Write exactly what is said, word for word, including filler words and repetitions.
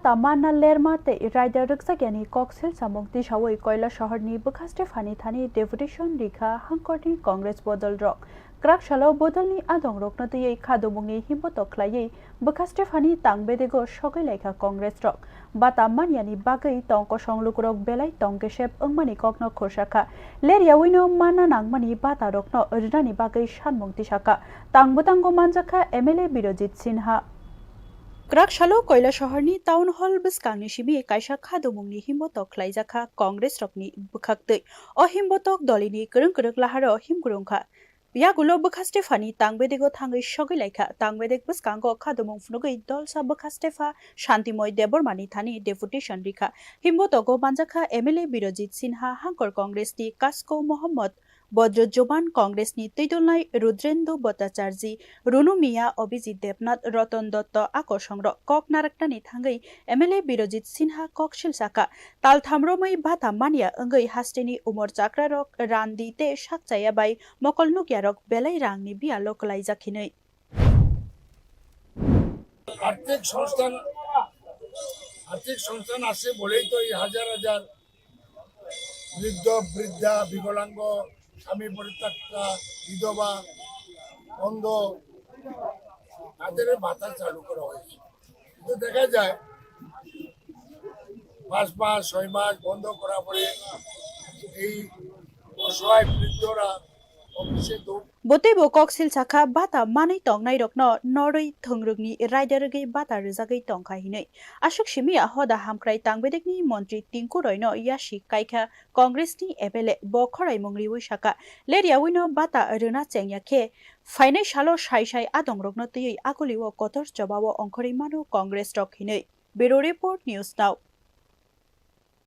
Tamanna lerma tei raida rwkjakya ni kok silsamung tisawi Koilasahar ni bwkhaste phani thani deputation rikha hangkorni Congress bodol rok. Kwrak salo bodol ni adong rokno twiwi khadumung ni himbotok khlaiwi bwkhaste phani tang bedego sogwi laikha Congress rok. Bata manyani bagwi tong kosong lukurok belai tong kesep wngmani kokno khursa kha. Leryawi no manna nangmani bata rokno rwnani bagwi sanmung tisakha. Tang bwtango manjakha M L A Birojit Sinha. Kwrak salo Koilasahorni Town Hall bwskangni simi kaisa khadumungni himbotok khlaijakha Congress rokni bwkhaktwi. O himbotok dolini kwrwng kwrwng laharo himkwrwngkha. Yagulo bwkhaste phani tang bedego thangwi sogwi laikha. Tang bedek bwskango khadumung phunugwi dolsa bwkhaste pha Shantimoi Debbarmani thani deputation rikha. Himbotogo manjakha M L A Birojit Sinha, hangkor Congress ni Kasko Mohammad Bodrujjoman, Congress ni twidulnai Rudrendu Bhattacharjee, Runu Miya, Abhijit Debnath, Ratan Dotto, a kosongrok kok naraknani thangwi M L A Birojit Sinha kok silsakha. Taltham romwi bata manya wngwi hasteni umor chakrarok randi tei sakchaya bai mokol nukyarok belai rangni biyalo kwlaijak hinwi. আর্থিক সংস্থান, আর্থিক সংস্থান আছে বলেই তো এই হাজার হাজার বৃদ্ধ, বৃদ্ধা, বিকলাঙ্গ, স্বামী পরিত্যক্তা, বিধবা, অন্ধ, তাদের ভাতা চালু করা হয়েছে। কিন্তু দেখা যায় পাঁচ মাস, ছয় মাস বন্ধ করার পরে এই অসহায় বৃদ্ধরা অফিসে দৌড় Bo teibo kok silsakha, bata manwi tongnairokno norwi thwngrwngni raida rwgwi bata rwjagwi tongkha hinwi. Aswk simi a hoda hamkrai tangbedekni montri Tinku Royno yasi kaikha Congressni M L A. Bo khoraimung riwi sakha, leryawino bata rwna chengya khe phainai salo sai sai adongrokno twiwi akulio kotor chobao ongkhorwi mano Congress rok hinwi. Bureau Report, News Now.